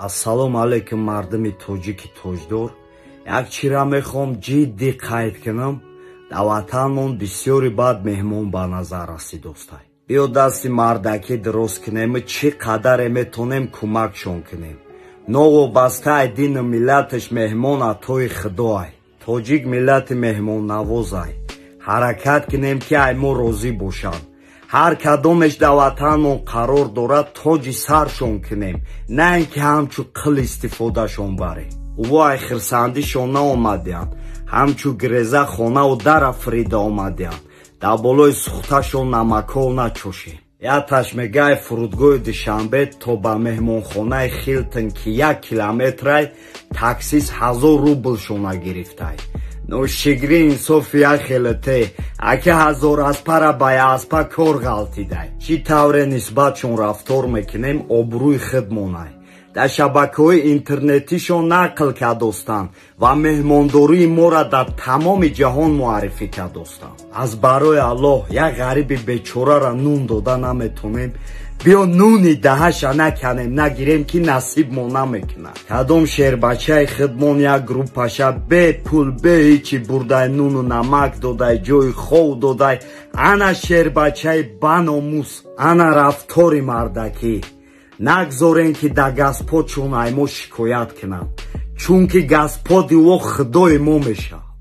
Ассалому алайкум, мардуми тоҷики тоҷдор. Як чира мехоҳам ҷиддӣ қайд кунам. Дар ватанмон бисёри бад меҳмон ба назар расид, дӯстай. Биё дасти мардакӣ дуруст кунем, чӣ қадаре метонем кӯмакшон кунем. Новобаста дину миллаташ меҳмон атои худоай. Тоҷик миллати меҳмоннавозай. Ҳаракат кунем, ки ай мо розӣ бошанд. Ҳар кадомеш дар ватанмон қарор дорад, тоҷи саршон кунем, на ин ки ҳамчун қил истифодашон барем. Уво ай хирсандишон наомадиянд, ҳамчун гиреза хонаву дара фирида омадиянд. Дар болои сухташон намакол начошем. Яташ мегай фурудгоҳи Душанбе то ба меҳмонхонаи Хилтон, ки 1 километрай, таксист 1000 рублшона гирифтай. Ношигри инсофи яхелете, аки ҳазор аспара ба аспа кор ғалтидай. Чӣ тавре нисбатшон рафтор мекунем, обрӯи худмонай. Дар шабакаҳои интернетишон нақл кардостанд ва меҳмондории моро дар тамоми ҷаҳон муаррифӣ кардостанд. Аз барои Аллоҳ, як ғариби бечораро нун дода наметонем, биё нуни даҳаша наканем, нагирем, ки насибмо намекунад. Кадом шербачаи худмон як группаша бе пул, бе ҳичи бурдай, нуну намак додай, ҷои хов додай. Ана шербачаи баномус, ана рафтори мардакӣ. Нагзорем, ки да господшон ай мо шикоят кунанд, чунки господи ӯ худои мо мешавад.